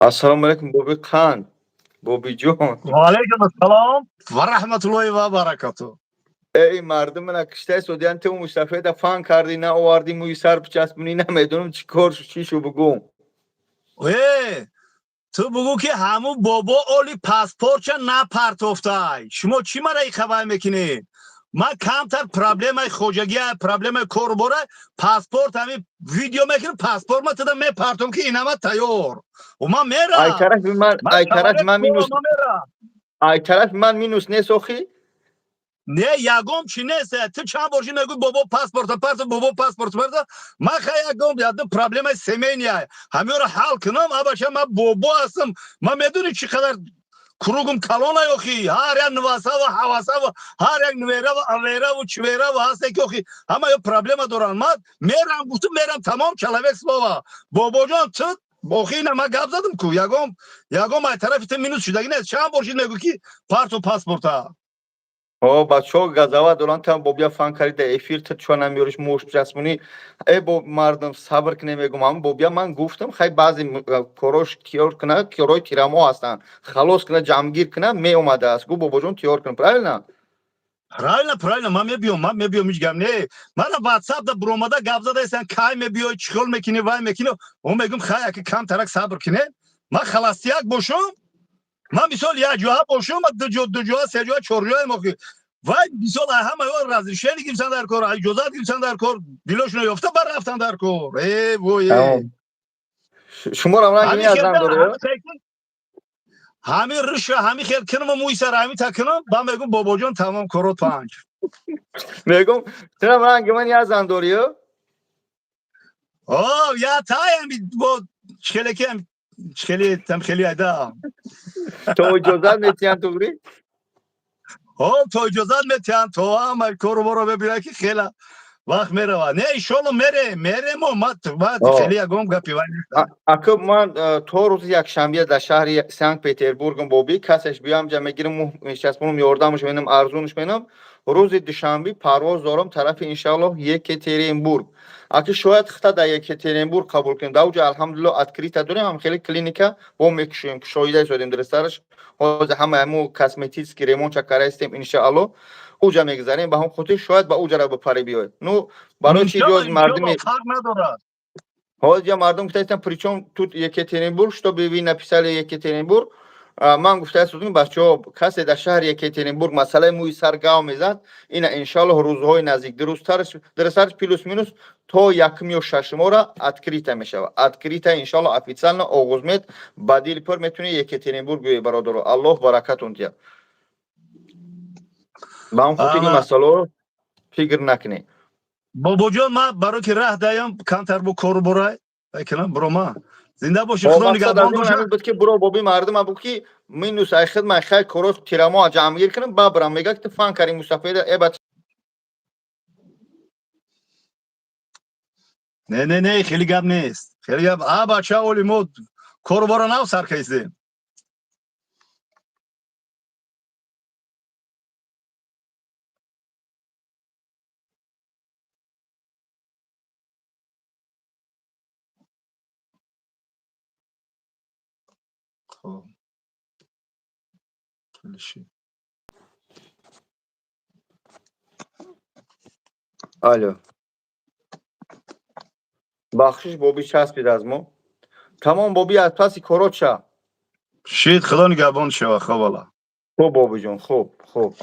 Ассалому алайкум, Боби қанд, Бобиҷон. Ва алайкум ассалом ва раҳматуллоҳи ва баракатуҳ. Эй, мардум мана киштаи содиян, ту мустафеда фан кардӣ, наовардӣ, мӯи сар бичаспонӣ, намедонам чӣ кор чӣ шу, бугум. Э, ту бугӯ, ки ҳамун бобо оли паспортча напартофтай. Шумо чӣ мара ихабар мекунед? Ман камтар проблемаи хоҷагия, проблемаи корубора, паспорт ҳами видео мекунам, паспорт ма туда мепартом, ки инама тайёр. Ман мерам. Ай тарафи ман, ай тарафи ман минус, ай тарафи ман минус нест охи? Не, ягон чи нест. Ту чанд бор ши мегӯй, бобо паспорта парто, бобо паспорт парто. Ман хай ягон ядум проблемаи семейный ҳамёро ҳал кунам. Абаша, ман бобо ҳастам, ман медонӣ чӣ қадар кругум калона охи. Ҳар як нувасаву ҳавасаву, ҳар як нвераву авераву чвераву ҳасте, ки охи ҳама ё проблема доранд. Ман мерам, гуфтум, мерам, тамом, человек слова. Бобоҷон, ту охи ина ман гап задам ку, ягон ай тарафи ту минус шудагӣ нест. Чанд бор шид мегӯ, ки парту паспорта. О, бачаҳо газава доранд, там бобия фан карди да эфир, та чуа намеёриш, муш бичаспонӣ. Э, бо мардум сабр кунем, мегум, ҳамн бобия ман гуфтам, хай, баъзе корош тиёр куна, корои тирамо ҳастанд, халос куна, ҷамъгир куна, меомадааст. Гу, бобоҷон, тиёр кун, правильно? Правильно, правильно, ман мебиём, ман мебиём, ҳеҷ гап не. Мана ватсап да буромада гап задаистан, кай мебиёй, чӣ хел мекунӣ, вай мекунӣ. О, мегум, хай, аки камтарак сабр кине, ман холостяк бошум, ман мисол як ҷоа бошум, ду ҷоа, се ҷоа, чор ҷоаем охи. Вай мисол ҳама ё разрешение гирифтан дар кор, иҷозат гирифтан дар кор, дилошуно ёфта бар рафтан дар кор. Э, вой! Шуморо ранг меазан дорё? Ҳамин рыша ҳамин хел кунам, мӯи сар ҳамин та кунам, ба мегум, бобоҷон, тамом, корот панҷ. Мегум, турам ранги ман язан дорё? О, я таям бо чхелеки хеле там хеле айда. То иҷозат метиҳанд, туғри? О, то иҷозат метиҳанд, то ҳама кору боро бибинад, ки хела вақт меравад. Не, иншолло, мерем, меремо. Ма хеле ягон гапи вай. Ака, ман то рӯзи якшанбе дар шаҳри Санкт Петербургам, боби, касеш биём ҷа мегирам, мечаспонам, ёрдамаш менам, арзунаш менам. Рӯзи душанбе парвоз дорам тарафи, иншаллоҳ, Екатеринбург. Аки шояд хита дар Екатеринбург қабул кунем. Дар уҷа, алҳамдулилло, открыто дорем, ҳам хеле клиника бо мекушоем, кушоида истодем, дурустараш ҳозир ҳама ҳаму косметический ремонтча кардаистем, иншаалло, уҷа мегузарем. Ба ҳам хотир шояд ба уҷара бипари биёед. Ну, барои чи ҷоз мардуми фарқ надорад. Ҳозир мардум гуфтаистам: «Причём тут Екатеринбург, чтобы вы написали Екатеринбург?» Ман гуфтаистам, бачаҳо, касе дар шаҳри Екатеринбург масъалаи мӯи сар гав мезад, ина, иншаллоҳ, рӯзҳои наздик, дурустараш плюс минус то якум ё шашумора открыто мешавад. Открыто, иншаллоҳ, официально оғоз мед. Ба дили пур метавонед Екатеринбург биёед, бародаро, Аллоҳ баракатон диҳад. Ба ҳам хотир ин масъаларо фикр накунед. Бобоҷон, ман барои ки раҳ даям, камтар бо кору борай кунам, биро, ма зинда боши, худо нигаҳбон боша. Буд ки буро, боби, мардум буд ки минус ай хидмат, хай, коро тирамо ҷамъгир кунам, ба бирам. Мега, ки ту фан кари мустафеда, э, бач. Не, не, не, хеле гап нест, хеле гап. А, бача, оли мо кору бора нав сар кайстем. Хоб. Хеле ши. Алло. Бахшиш, боби, часпид аз мо. Тамом, боби, аз паси корот ша. Шид, худо нигаҳбон шава, хоб, ала. Хуб, бобиҷон, хуб, хуб.